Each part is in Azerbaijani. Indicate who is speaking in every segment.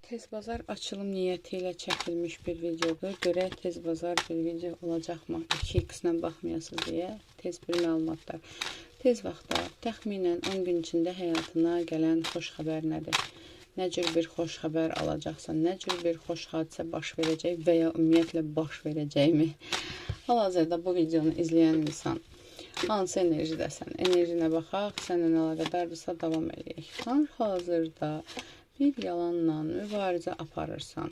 Speaker 1: Tez bazar açılım niyyəti ilə çəkilmiş bir videodur. Görək tez bazar bir video olacaqmı? 2x-lə baxmayasınız deyə tez bir məlumatlar. Tez vaxtda, təxminən 10 gün içində həyatına gələn xoş xəbər nədir? Nə cür bir xoş xəbər alacaqsan? Nə cür bir xoş hadisə baş verəcək və ya ümumiyyətlə baş verəcəkmi? Hal-hazırda bu videonu izləyən insan hansı enerjidəsən? Enerjinə baxaq, səninlə əlaqədardırsa davam eləyək. Hal-hazırda bir yalanla mübarizə aparırsan.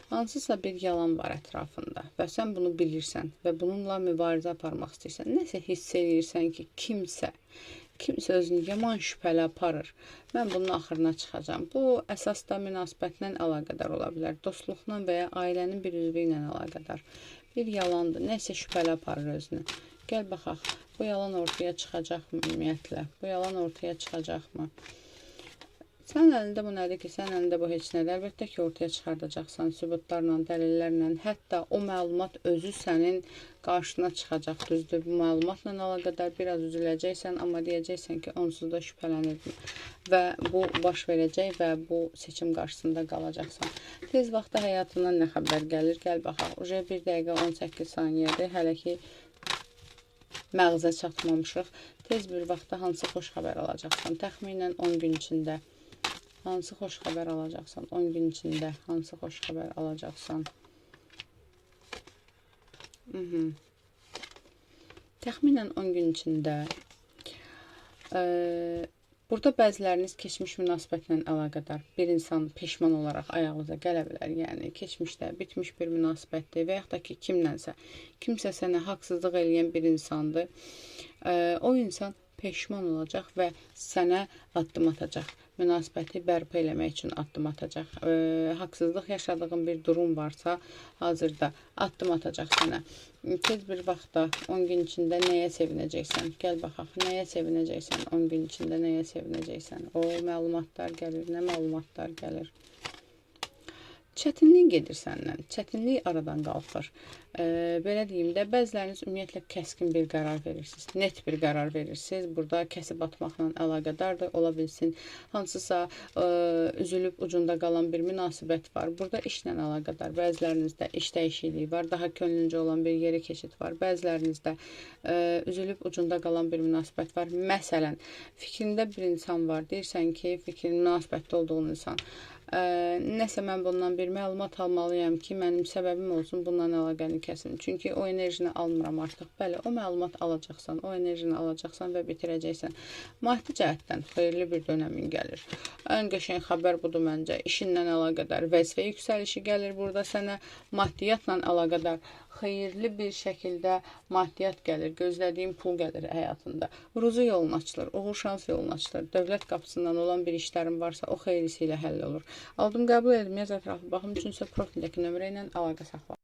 Speaker 1: Hansısa bir yalan var ətrafında və sən bunu bilirsən və bununla mübarizə aparmaq istəyirsən. Nəsə hiss eləyirsən ki, kimsə özünü yaman şübhəli aparır. Mən bunun axırına çıxacağam. Bu əsasda münasibətlə əlaqədar ola bilər, dostluqla və ya ailənin bir üzvü ilə əlaqədar. Bir yalandır. Nəsə şübhəli aparır özünü. Gəl baxaq. Bu yalan ortaya çıxacaqmı ümumiyyətlə? Bu yalan ortaya çıxacaqmı? Sənin əlində bu nədir ki, sənin əlində bu heç nədir. Əlbəttə ki, ortaya çıxardacaqsan sübutlarla, dəlillərlə. Hətta o məlumat özü sənin qarşına çıxacaq, düzdür? Bu məlumatla əlaqədar biraz üzüləcəksən, amma deyəcəksən ki, onsuz da şübhələnirdim. Və bu baş verəcək və bu seçim qarşısında qalacaqsan. Tez vaxtda həyatından nə xəbər gəlir? Gəl baxaq. Uje 1 dəqiqə 18 saniyədir. Hələ ki məğzə çatmamışıq. Tez bir vaxtda hansı xoş xəbər alacaqsan? Təxminən 10 gün içində. Hansı xoş xəbər alacaqsan? 10 gün içində hansı xoş xəbər alacaqsan? Təxminən 10 gün içində. Burada bəziləriniz keçmiş münasibətlə əlaqədar bir insan peşman olaraq ayağınıza gələ bilər. Yəni keçmişdə bitmiş bir münasibətdir və yaxud da ki, kimlənsə, kimsə sənə haqsızlıq eləyən bir insandır. O insan peşman olacaq və sənə addım atacaq. Münasibəti bərpa eləmək üçün addım atacaq. Haqsızlıq yaşadığın bir durum varsa, hazırda addım atacaq sənə. Tez bir vaxtda 10 gün içində nəyə sevinəcəksən? Gəl baxaq, nəyə sevinəcəksən? 10 gün içində nəyə sevinəcəksən? O məlumatlar gəlir, nə məlumatlar gəlir? Çətinlik gedir səndən. Çətinlik aradan qalxır. Belə deyim də, bəziləriniz ümumiyyətlə kəskin bir qərar verirsiniz. Net bir qərar verirsiniz. Burada kəsib atmaqla əlaqədardır. Ola bilsin hansısa üzülüb ucunda qalan bir münasibət var. Burada işlə əlaqədar. Bəzilərinizdə iş dəyişikliyi var. Daha könlüncə olan bir yerə keçid var. Bəzilərinizdə üzülüb ucunda qalan bir münasibət var. Məsələn, fikrində bir insan var. Deyirsən ki, fikrin münasibətdə olduğun insan. Nəsə mən bundan bir məlumat almalıyam ki, mənim səbəbim olsun bundan əlaqəni kəsim. Çünki o enerjini almıram artıq. Bəli, o məlumat alacaqsan, o enerjini alacaqsan və bitirəcəksən. Maddi cəhətdən xeyirli bir dönəmin gəlir. Ən qəşəng xəbər budur məncə. İşinlə əlaqədar vəzifə yüksəlişi gəlir burada sənə. Maddiyyatla əlaqədar xeyirli bir şəkildə maddiyyat gəlir. Gözlədiyin pul gəlir həyatında. Ruzu yolun açılır, uğur şans yolun açılır. Dövlət qapısından olan bir işlərin varsa, o xeyirlisi ilə həll olur. Aldım, qəbul edim, yaz ətraflı baxım üçünsə profildəki nömrə ilə əlaqə saxla.